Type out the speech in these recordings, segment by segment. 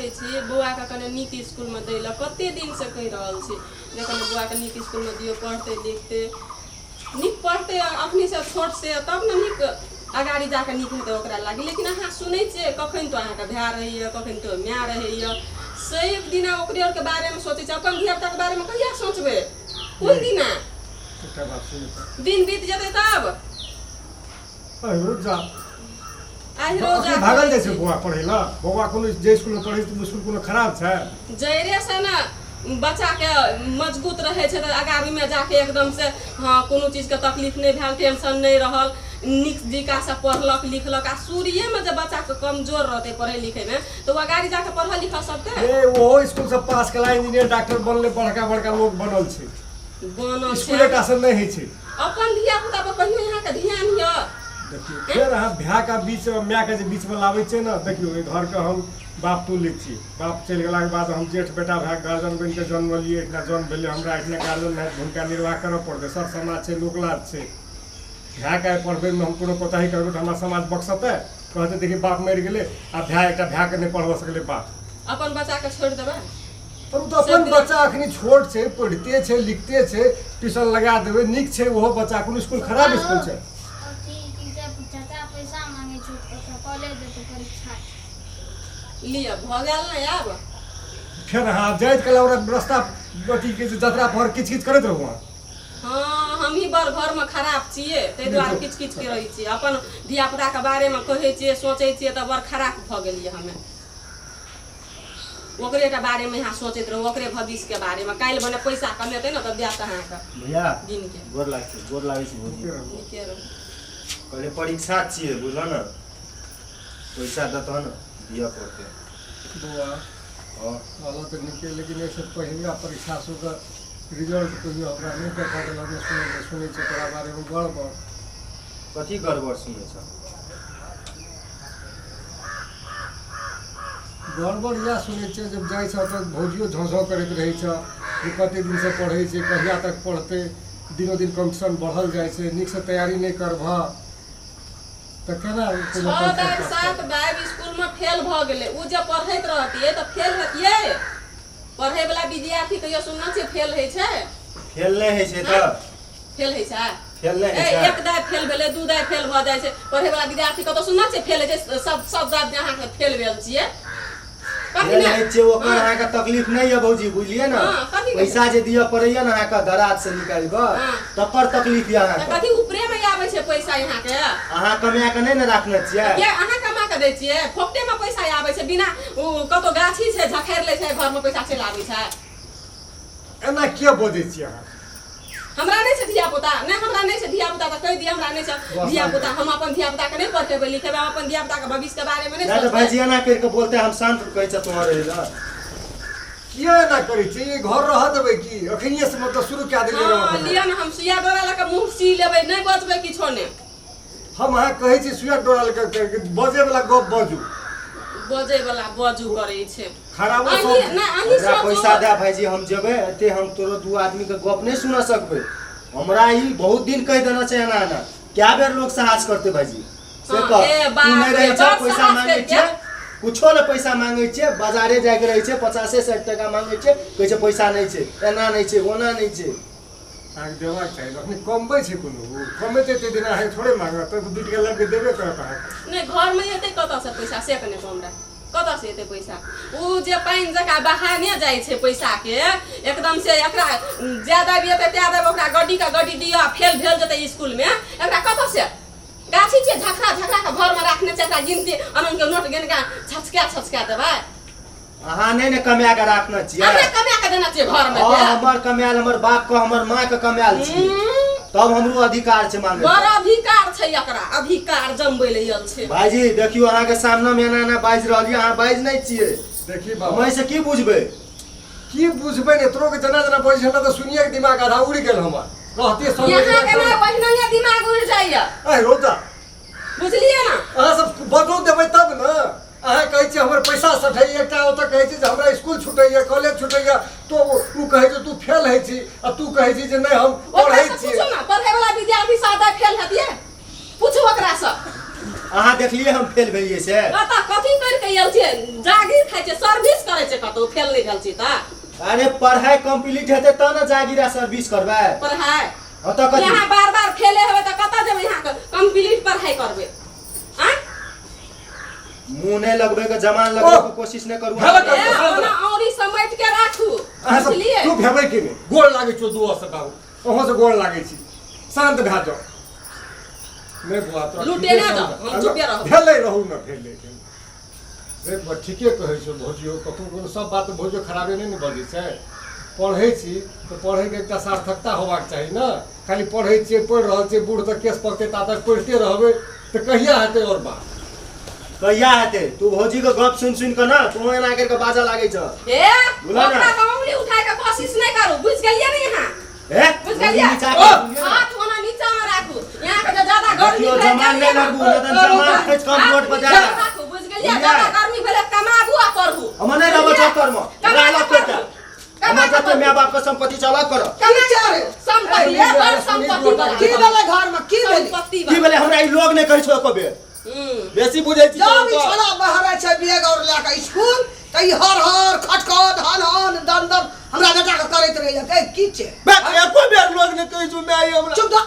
सोचै छी बौआके कने नीक इसकुलमे दै लए कते दिनसँ कहि रहल छी जे कने बौआके नीक इसकुलमे दियौ पढ़तै लिखतै नीक पढ़तै अखनीसँ छोटसँ तब ने नीक अगाड़ी जाकऽ नीक हेतै ओकरा लागी लेकिन अहाँ सुनै छियै कखन तऽ अहाँके भाय रहैए कखन तऽ माय रहैए सभ दिना ओकरे आरके बारेमे सोचै छै अपन धियापुताके बारेमे कहिया सोचबै कोन दिना एकटा बात सुनू तऽ दिन बीत जेतै तब अहिरो जा आहिरो अखनी जा भागल जाइ छै बौआ पढ़ै लए बौआ कोनो जे इसकुलमे पढ़ै छै ओ इसकुल कोनो खराब छै जड़ेसँ ने बच्चाके मजबूत रहै छै तऽ अगाड़ीमे जाके एकदमसँ हँ कोनो चीजके तकलीफ नहि भेल टेंशन नहि रहल नीक जकाँसँ पढ़लक लिखलक आ शुरुएमे जे बच्चाके कमजोर रहतै पढ़ै लिखैमे तऽ ओ अगाड़ी जाके पढ़ल लिखल सकतै ए ओहो इसकुल से पास केला इंजीनियर डॉक्टर बनले बड़का बड़का लोग बनल छै बनल छै इसकुले टा से नहि होइ छै अपन धिया पुता पर कहियो अहाँके ध्यान यऽ देखियौ फेर अहाँ भायके बीच मायके जे बीचमे लाबै छियै ने देखियौ एहि घरके हम बाप तुल्य छी बाप चलि गेलाके बाद हम जेठ बेटा भाय गार्जियन बनि कऽ जन्मलियै एहिठिना जन्म भेलै हमरा एहिठिना गार्जियन भाय भूमिका निर्वाह करऽ पड़तै सर समाज छै लोकलाज छै भायके आइ पढ़बैमे हम कोनो कोताही करबै तऽ हमरा समाज बख्शतै कहतै देखी बाप मरि गेलै आ भाय एकटा भायके नहि पढ़बऽ सकलै बाप अपन बच्चाके छोड़ि देबै पर ओ तऽ अपन बच्चा अखनी छोट छै पढ़िते छै लिखते छै ट्यूशन लगा देबै नीक छै ओहो बच्चा कोनो इसकुल खराब इसकुल छै अथी की छै चाचा पैसा मांगे छै ओकरा कॉलेज जेतै परीक्षा छै। लिअ भऽ गेल ने आब फेर अहाँ जाइत काल ओकरा रस्ता अथी के जे जतरा पर किच किच करैत रहू अहाँ हँ हमही बड़ घरमे खराब छियै ताहि दुआरे किछु किछु करै छियै अपन धियापुताके बारेमे कहै छियै सोचै छियै तऽ बड़ खराब भऽ गेलियै हमे ओकरे के बारेमे यहाँ सोचैत रहू ओकरे भविष्यके बारेमे काल्हि भने पैसा कमेतै ने तऽ देत अहाँके भैया गिनके गोर लागै छै गोर लागै छै भौजी नीके रहू कहले परीक्षा छियै बुझल ने पैसा देतह ने दिअ पड़तै बौआ हँ कहलऽ तऽ नीके लेकिन एहिसँ पहिलका परीक्षा सबके रिजल्ट कहियो हमरा नहि देखऽ देलक नहि सुनै सुनै छियै तोरा बारेमे गड़बड़ कथी गड़बड़ सुनै छह गड़बड़ इएह सुनै छियै जब जाइ छह तऽ भौजियो झौं झौं करैत रहै छह जे कते दिनसँ पढ़ै छै कहिया तक पढ़तै दिनो दिन कम्पटिशन बढ़ल जाइ छै नीकसँ तैयारी नहि करबह तऽ केना कोनो छओ कम्पटिशन दाइ पास सात करबै दाइ इसकुलमे फेल भऽ गेलै ओ जे पढ़ैत रहतियै तऽ फेल हेतियै पढ़ैवला विद्यार्थी कहियो सुनने छियै फेल होइ छै फेल नहि होइ छै तऽ फेल होइ छै फेल नहि ए, होइ छै एक दाइ फेल भेलै दू दाइ फेल भऽ जाइ छै पढ़ै वला विद्यार्थी कतौ सुनने छियै फेल होइ छै सब सब दाइ अहाँके फेल भेल छियै कथी फेल ने होइ छै ओकर हँ, अहाँके तकलीफ नहि यऽ भौजी बुझलियै ने हँ, कथी के? पैसा जे दिअ पड़ैया ने अहाँके दराज से निकालि कऽ हँ। तकर तकलीफ यऽ तऽ अहाँके कथी ऊपरे मे आबै छै पैसा अहाँके अहाँ कमा कऽ नहि ने राखने छियै के अहाँ कमा कऽ दै छियै फोकटे मे पैसा आबै छै बिना ओ कतौ गाछी छै झखैर लै छै घरमे पैसा चलि आबै छै एना किया बजै छियै अहाँ हमरा नहि छै धिया पुता नहि हमरा नहि छै धिया पुता तऽ कहि दिअ हमरा नहि छै धिया पुता हम अपन धिया पुता के नहि पढ़ेबै लिखेबै हम अपन धिया पुता के भविष्य के बारे मे नहि नहि तऽ सोचबै भाइजी एना करि कऽ बोलते हम शान्त कहै छ तोहर रहै लए किया एना करै छी ई घर रहऽ देबै की अखनिये से मतलब शुरू कए देलियै हँ रहऽ लिअ ने हम सुइया डोरा लऽ कऽ मुँह सी लेबै नहि बचबै किछो नहि हम अहाँ कहै छी सुइया डोरा लऽ कऽ बजै वला गप बजू बजै वला बजू करै छै खराबो अहीं सब नहि अहीं हमरा सोचू पैसा दे भाइजी हम जेबै एते हम तोरो दू आदमीके गप नहि सुन सकबै हमरा ई बहुत दिन कहि देना छै एना एना कए बेर लोग साहस करतै भाइजी से हँ, कह ए तू बाप नहि रे, रहै छ बड़ पैसा साहस मांगै करिके। छियै कुछो ने पैसा मांगै छियै बाजारे जाइके रहै छै पचासे साठि टका मांगै छियै कहै छै पैसा नहि छै एना नहि छै ओना नहि छै अहाँके देबाक चाही अखनी कमबै छै कोनो ओ कमेतै ताहि दिन अहाँके थोड़े मांगत तऽ दू टका लाबि कऽ देबे करत अहाँके नहि घरमे एतै कतऽसँ पैसा से कने कहू हमरा कतऽसँ एतै पैसा ओ जे पानि जकाँ बहाने जाइ छै पैसाके एकदम से एकरा ज्यादा भी एतै त्यादा ओकरा गड्डीके गड्डी दिअ फेल भेल जेतै इसकुलमे एकरा कतऽसँ गाछी छियै झखरा झखरा के घरमे राखने छै एकरा गिनती अनन के नोट गिन के छचका छचका देबै अहाँ नहि ने कमा कऽ राखने छियै अहाँ कमा के देने छियै घरमे हँ हमर कमायल हमर बाप के हमर माँ के कमायल छियै तब हमरो अधिकार छै मांगे बड़ अधिकार छै एकरा अधिकार जमबै लए आयल छै भाईजी देखियौ अहाँके सामने मे एना एना बाजि रहल यऽ अहाँ बाजि नहि छियै देखी हम बाबा एहिसँ की बुझबै की बुझबै ने तोरो के जेना जेना बजै छल तऽ सुनिए के दिमाग आधा उड़ि गेल हमर रहते सब यहाँ के ना ओहिनाये दिमाग उड़ि जाइया अरे रोजा बुझलियै ना अहाँ सब बजो देबै तब ने अहाँ कहै छियै हमर पैसा सठैए एकटा ओतऽ कहै छै जे हमरा इसकुल छुटैए कॉलेज छुटैए तो ओ कहै छै तू फेल होइ छी आ तू कहै छी जे नहि हम ओकरा पढ़ै से छियै पूछू ना पढ़ै वाला विद्यार्थी सादा फेल हेतियै पूछू ओकरा से अहाँ देखलियै हम फेल भेलियै से? कतऽ कथी करि के आयल छियै? जागीर खाइ छियै, सर्विस करै छियै, कतौ फेल नहि भेल छी तऽ? अरे पढ़ाइ कंप्लीट हेतै तब ने जागीर आ सर्विस करबै। पढ़ाइ हँ तऽ कथी? यहाँ बार बार फेले हेबै तऽ कतऽ जेबै? यहाँ कंप्लीट पढ़ाइ करबै आँय? मुँह नहि लगबै के, जमान लगबै के कोशिश नहि करू। भेलै ए, ओना औरी समेट के राखू, अहाँ सब बुझलियै? चुप हेबै कि नहि? गोड़ लागै छौ दुआ से बाबू, अहाँ से गोड़ लागै छी, शान्त भए जाउ। नहि बौआ, तोरा लुटेना ठीके जाउ, समझ- हम चुपे रहब। भेलै रहू ने, भेलै भेलै। रे बौआ, ठीके कहै छौ भौजियो, कखनो कोनो सब बात भौजियो खराबे नहि ने बजै छै। पढ़ै छी तऽ पढ़ैके एकटा सार्थकता होबाक चाही ने। खाली पढ़ै छियै, पढ़ि रहल छियै, बूढ़ तऽ केस पकतै ता तक पढ़िते रहबै तऽ कहिया हेतै और बात? कहिया हेतै? तू भौजी के गप सुनि सुनि कऽ ने तू एना करि कऽ बाजऽ लागै छह। ए, बुला ना। ओकरा पर उंगली उठाय के कोशिश नहि करू, बुझि गेलियै ने यहाँ? ए, बुझि गेलियै? नीचा के सुनिए ने। हाथ ओना नीचा में राखू। यहाँ के जे ज्यादा गर्मी देखियौ, भेल जमान गेलियै नहि ने, लगबू, नहि तऽ जमान खसि कऽ हाथ रोड पर नीचा जा। में राखू, बुझि गेलियै? बुझलियै? ज्यादा गर्मी भेलै कमाबू आ पढ़ू। हम नहि रहबै चक्कर में। कमा हमरा के अलग करि दे। पढ़ू। कमा हमर के जते पढ़ू। माय बाप के संपत्ति छै अलग करऽ। कमा के संपत्ति, ए, बड़ संपत्ति बला। की भेलै घरमे? की भेलै? संपत्ति की बला। भेलै? हमरा ई लोग नहि कहै छौ एको बेर। बेसी बुझै छी जब तोहर ई तऽ। छोड़ा बहरै छै बैग और लए कऽ स्कूल तऽ ई हर हर खटखट हन हन दन दन हमरा बेटा के करैत रहैया। गै, की छै? बे, एको बेर लोग नहि कहै छौ माय हमरा। चुप दऽ।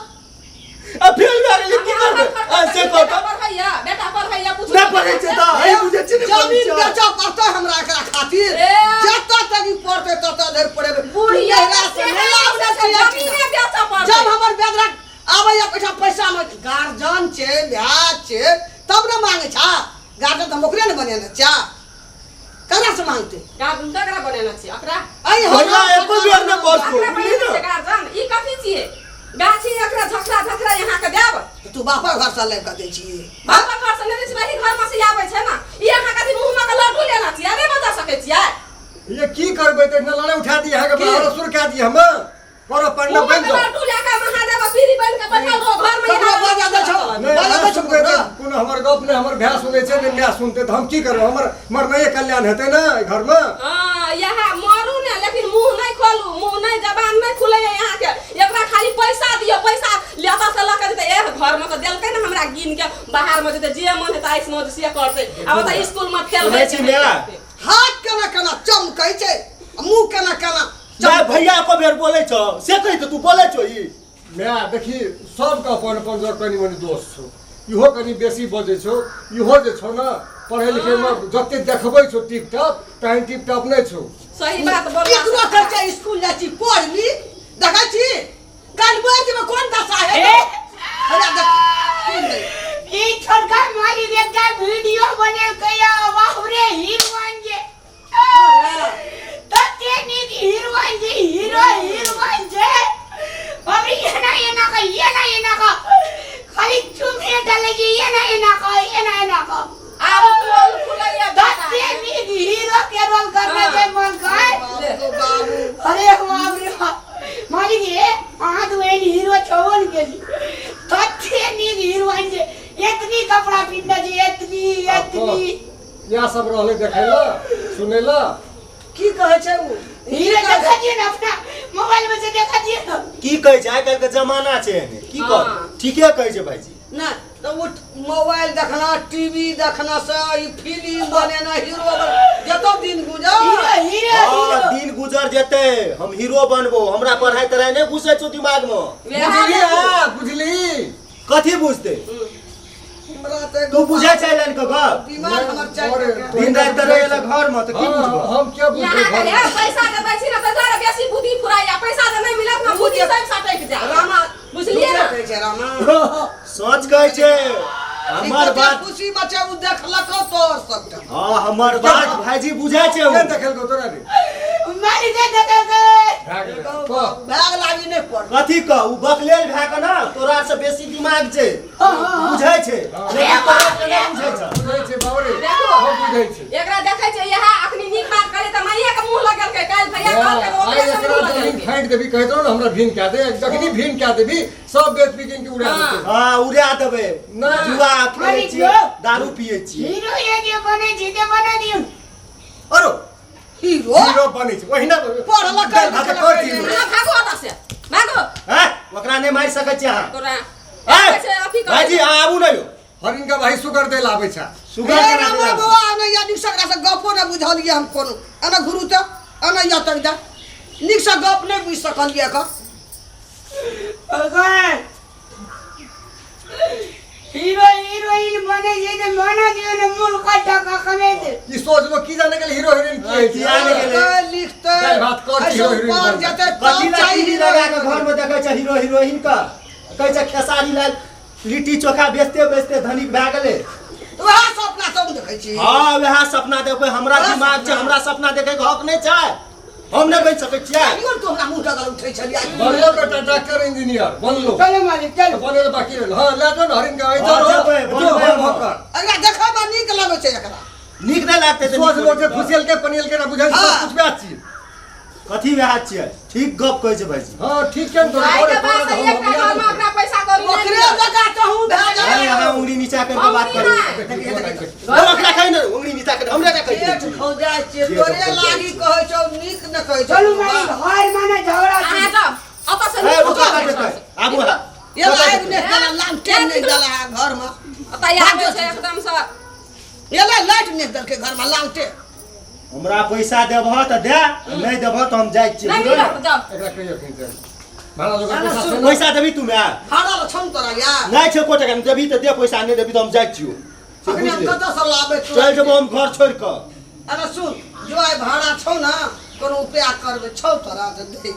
आ फेल भए गेलै की करबै? आ से बेटा कह तऽ। पढ़ैया, बेटा पढ़ैया, पूछू। नहि पढ़ै छै तऽ अहीं बुझै छी ने पढ़ै जमीन छै। बेचऽ पड़तै हमरा एकरा खातिर। ए। जतऽ तक ई पढ़तै ततऽ धरि पढ़ेबै। बुढ़िया नैहरा से नहि आबने छै एहिठिना। जमीने बेचऽ पड़तै। जब हमर बेदरा आबैया पैसा पैसामे गार्जियन छै, भाय छै, तब ने मांगै छा। गार्जियन तऽ हम ओकरे ने बनेने छियै, ककरा से मांगतै? गार्जियन ककरा बनेने छियै? ओकरा अइ हम भैया एको बेर नहि बजतौ, ओकरा बुझली बनेने ने? छियै गार्जियन। ई कथी छियै? गाछी एकरा झखरा झखरा यहाँ के देब? तू बापा घर से लाबि कऽ दै छी? बापा घर से नहि दै छियै, वही घर में से आबै छै ने। ई अहाँ कथी मुँह में के लड्डू लेना छियै? नहि बजा सकै छियै? ये की करबै तऽ एहिठिना लड़ाइ उठा दिए अहाँके, की? बड़ा सुर कए दिए हम करब पढ़ना मुँह में बनि के जाउ। लड्डू लए कऽ महादेव पीढ़ी बनि कऽ बैठल रहो घर में। ककरो यहाँ बजा दै छौ? नहि, बजा अहाँ दै छौ सुनबै ककरो? तऽ कोनो हमर गप नहि हमर भाय सुनै छै, नहि माय सुनतै तऽ हम की करबै? हमर मरनाइए कल्याण हेतै ने एहि घरमे? हाँ, इएह मरू ने, लेकिन मुँह नहि खोलू, मुँह नहि, जबान नहि खुलैए अहाँके। एकरा खाली पैसा दियौ, पैसा लेता से लऽ कऽ जेतै। एह, घरमे तऽ देलकै ने हमरा गिन के, बाहरमे जेतै जे मन हेतै ऐस मौज से करतै। आ ओतऽ स्कूलमे फेल सुनै होइ छी छै। माय? हाथ केना केना चमकै छै आ मुँह केना केना। माय, भैया एको बेर बोलै छौ से कहि तऽ तू बोलै छौ ई? माय देखी, सबके अपन अपन जगह कनि मनि दोष छौ। इहो कनि बेसी बजै छौ। इहो जे छौ ने पढ़ै लिखैमे जते देखबै छौ टिप टॉप, तेहन टिप टॉप नहि छौ। सही बात बोल। केकरो कहै छै स्कूल जाइ छी पढ़ लिख, देखै छी काल्हि मरि जेबै कोन दशा हेतै। अरे देख, की भेलै? ई छोटका मालिक एकटा वीडियो बनेलकै या, बाप रे, हीरोइन जे तते नीक हीरोइन जे हीरो हीरोइन जे बाप रे, एना एना क, एना एना क खाली चुमे डाले छै, एना एना क, एना एना क। आब पोल खुलैया बेटा। तते नीक हीरो के रोल करने छै मन काय। बाबू बाबू। अरे बाप रे बाप, मालिक ये अहाँ तो एहन हीरो छबो ने केली, तते नीक हीरोइन जे एतनी कपड़ा पिन्हने छै, एतनी एतनी। इएह सब रहलै देखै लए सुनै लए। की कहै छै ओ? हीरो देखा दियौ ने, अपना मोबाइल में से देखा दियौ ने। की कहै छै? आइ काल्हिके जमाना छै एहने, की कह? हाँ। ठीके कहै छै भाईजी। नहि तऽ ओ मोबाइल देखना, टीवी देखना से ई फिल्म बनेना, हीरो बनेना, जतऽ दिन गुजर हीरो हीरो हाँ, हीरो दिन गुजर जेतै, हम हीरो बनबो। हमरा पढ़ाइ तढ़ाइ नहि घुसै छौ दिमागमे। बुझली? हाँ, बुझली। कथी बुझतै? हमरा तऽ तू बुझै छै लाइन के गप? दिमाग हमर चारि अरे, टका। दिन राति तऽ रहै घर में तऽ की हाँ, बुझबो? हम क्या बुझबै यहाँ के घरमे? हे, पैसा जे दै छी ने ताहि दुआरे बेसी बुद्धि फुराइया। पैसा जे नहि मिलत ने बुद्धि सब सटकि जायत। रामा बुझलियै ने? कहै छै रामा। सच कहै छै हमर ई कते बात। खुशी में छै ओ देखलको तोर सबटा। हाँ, हमर बात भाईजी बुझै छै ओ। के देखलकौ तोरा रे? मालिक देखलकै। भए गेलै कह। बैग लागी नहि पड़ल। कथी कह? ओ बकलेल भए कऽ ने तोरा से बेसी दिमाग छै, बुझै छै, लेकिन तोरा के नहि बुझै छै। बुझै छै बाबरे, देखो। हम बुझै छै। एकरा देखै छै इएह अखनी नीक बात करे तऽ माइये के मुँह लगेलकै, काल्हि भैया कहलकै तऽ आइ ओकरे से एकरा मुँह जमीन लगेलकै। फाड़ि देबी, कहैत रहो ने हमरा भीन कए दे, जखनी भीन कए देबी सब बेच बिकिन के उड़ा देतै। हाँ, उड़ा देबै। नहि। जुआ खेलै मालिक छियै, यौ। दारू पियै छियै। हीरो ये जे बनै छै ते बना दियौ। अरो हीरो हीरो बनै छै ओहिना पढ़लकै, दालि भात लिखलकै कर दियौ। अहाँ भागू ओतऽ से, भागू। हैं, ओकरा नहि मारि सकै छियै अहाँ। तोरा हैं? छै अथी करै भाईजी छै। अहाँ आबू ने यौ। हरिन के भाई सुगर दे लाबै छै। सुगर हे केना रामो देला? बौआ एना या नीकसँ एकरासँ गपो नहि बुझलियै हम कोनो एना घुरू तऽ एना या तक जा नीकसँ गप नहि बुझि सकलियै एकर। भगवान हीरो हीरोइन बने छै तऽ बना दियौ ने मोन कटा कऽ कमेतै। ई सोच लो की जाने गेल हीरो हीरोइन की होइ छै। किया ने गेलै? पढ़तै, लिखतै दालि भात कर एहिसँ हीरो हीरोइन ऊपर बनतै। जेतै कथी तब लए चाही टीवी हीरो लगा कऽ हीरोइन। घर में देखै छै हीरो हीरोइन के कहै छै खेसारी लाल लिट्टी चोखा बेचते बेचते धनिक भए गेलै। वएह सपना सब देखै छी। हाँ वएह सपना देखबै। हमरा वएह दिमाग छै, सपना। हमरा सपना देखै के हक नहि छै, हम नहि बनि सकै छियै। कहियो ने तू हमरा मुँह लगल उठै छलियै। बनलो बेटा डॉक्टर इंजीनियर बनलो। चलू मालिक चलू। बने बाकी रहल। हाँ ले जो ने हरिन के हाँ, जेबै, बनबै हम। एकरा देखैमे नीक लगै छै एकरा। नीक नहि लागतै तऽ सोच नीक लो जे फुसेल के पनियल के ना बुझल हाँ। सब कुछ वएह छियै। कथी वएह छियै? ठीक गप कहै छै भाईजी। हाँ ठीक छै ने तोरा भाई के घरे पास तोरा एकटा हम घर में ओकरा पैसा कौड़ी नहि ओकरे मिलत। जकाँ तहूँ भए अरे गेलै। अहाँ उंगली नीचा करके बात करू। उंगली हम ओकरा कहि ने उंगली नीचा कर हमरा क्या कहै जेठ छी? खौजाइ छियै जेठ तोरे खौजाइ लागी छियै। कहै छौ नीक नहि कहै छौ। चलू मालिक घर माने झगड़ा छै। अहाँ जाउ ओतऽ से ए, निकलू रुको जाउ। कतऽ जेतै? आबू अहाँ। ये कतऽ आगि जेतै? नहि देला लालटेन नहि देला है घरमे। ओतऽ आबै छै एकदमसँ। ये ला लाइट नहि देलकै घरमे लालटेन। हमरा पैसा देबह तऽ दे, नहि देबह तऽ हम जाइ छियै। नहि मिलत जाउ। एकरा कहियो खींच दे। भाड़ा जोगर पैसा छै ने? पैसा देबही तू माय? भाड़ा लऽ छौ ने तोरा यार? नहि छै एको टका नहि। देबही तऽ दे पैसा, नहि देबही तऽ हम जाइ छियौ। से अखनी हम बुझि ले। कतऽसँ लाबै तोरा? चलि जेबौ हम घर छोड़ि कऽ। अरे सुन जो आइ भाड़ा छौ ने कोनो उपाय करबै छौ तोरा तऽ दे।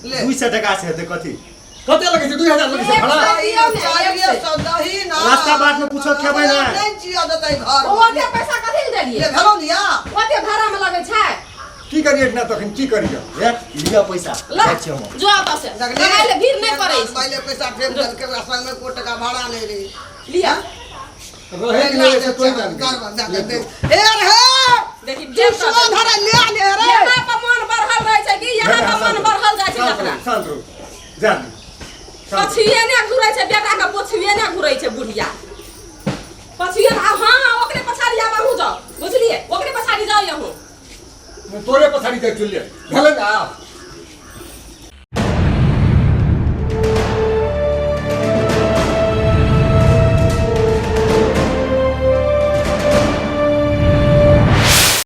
ले। 200 टका से हेतै कथी? कते लगै छै? 2000 लगै छै भाड़ा। दियौ ने, चाहिए एक सए। सब दही ना। रास्ता बाट में पूछो खेबै नै। नहि जियऽ देतै घर। ओ ओते पैसा कथी लए देलियै? ले भेलौ ने या? ओते भाड़ा में लगै छै। की करियै एहिठिना तखन की करियै? ले लिअ पैसा। ल जाइ छियै हम। जो ओतऽ से। कमाइ लए भीड़ नहि पड़ै छै। पहिले पैसा फेर देलकै ओकरा संगमे एको टका भाड़ा नहि रहै। लिअ। रहै कि नहि रहै से तोहि जान। हे रे देखी तू भेट सुना धरा ले ले रे। यहाँ पर मन बढ़ल रहै छै कि यहाँ पर मन बढ़ल जाइ छै जकरा। शांत रहू जा दी। पछुए ने घुरै छै बेटा के पछुए ने घुरै छै बुढ़िया पछुए ने। हाँ ओकरे पछाड़ी आब अहूँ जाउ बुझलियै ओकरे पछाड़ी जाउ अहूँ। तोरे पछाड़ी जाइ चुलियै भेलै ने आब।